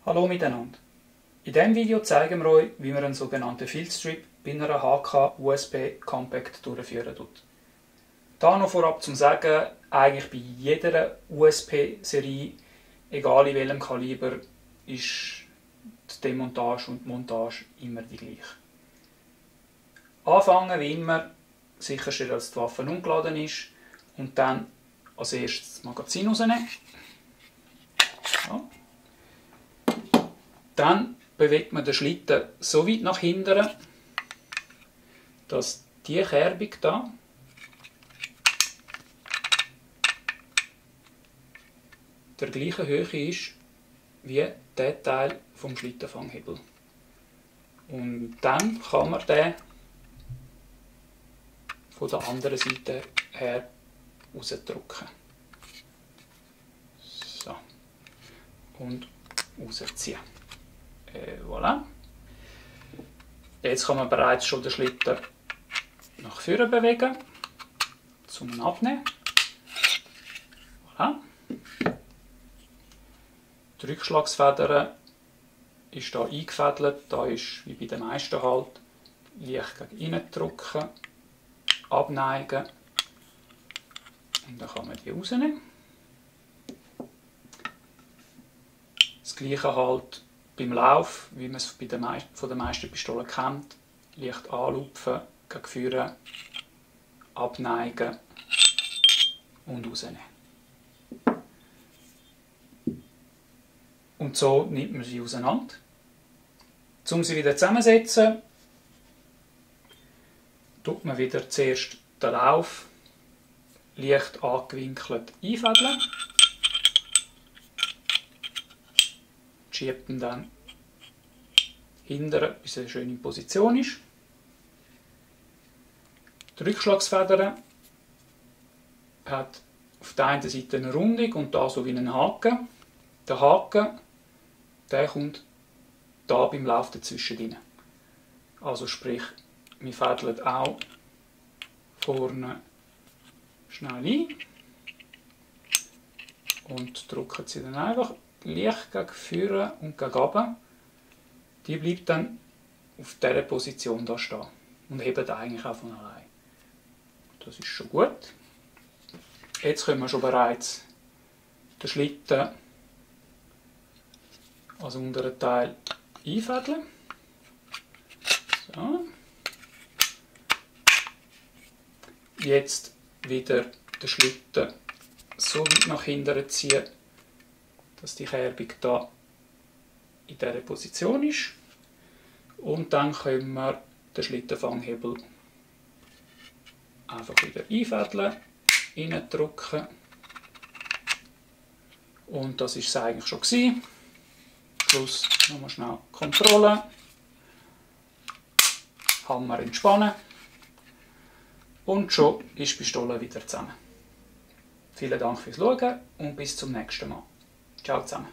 Hallo miteinander. In diesem Video zeigen wir euch, wie man einen sogenannten Filzstrip bei einer HK USB Compact durchführen tut. Da noch vorab zum Sagen, eigentlich bei jeder USB-Serie, egal in welchem Kaliber, ist die Demontage und die Montage immer die gleiche. Anfangen wie immer, sicherstellen, dass die Waffe ungeladen ist und dann als erstes das Magazin rausnehmen. So. Dann bewegt man den Schlitten so weit nach hinten, dass diese Kerbung hier der gleichen Höhe ist wie der Teil vom Schlittenfanghebel. Und dann kann man den von der anderen Seite her rausdrücken. So. Und rausziehen. Voilà. Jetzt kann man bereits schon den Schlitten nach vorne bewegen, zum Abnehmen. Voilà. Die Rückschlagsfeder ist hier eingefädelt, da ist wie bei den meisten halt leicht gegen innen drücken, abneigen und dann kann man die rausnehmen. Das gleiche halt beim Lauf, wie man es von den meisten Pistolen kennt, leicht anlupfen, gegen vorne, abneigen und rausnehmen. Und so nimmt man sie auseinander. Um sie wieder zusammenzusetzen, tut man wieder zuerst den Lauf leicht angewinkelt einfädeln. Schiebt ihn dann hinten, bis er schön in Position ist. Die Rückschlagsfeder hat auf der einen Seite eine Rundung und da so wie einen Haken. Der Haken, der kommt da beim Lauf dazwischen rein. Also sprich, wir fädeln auch vorne schnell ein und drücken sie dann einfach leicht gegen vorne und gegen runter. Die bleibt dann auf dieser Position da stehen und hebt eigentlich auch von allein. Das ist schon gut. Jetzt können wir schon bereits den Schlitten als unteren Teil einfädeln. So. Jetzt wieder den Schlitten so weit nach hinten ziehen, dass die Kerbung hier in dieser Position ist. Und dann können wir den Schlittenfanghebel einfach wieder einfädeln, reindrücken. Und das war es eigentlich schon gewesen. Schluss nochmal schnell Kontrolle. Hammer entspannen. Und schon ist die Pistole wieder zusammen. Vielen Dank fürs Schauen und bis zum nächsten Mal. Ciao zusammen.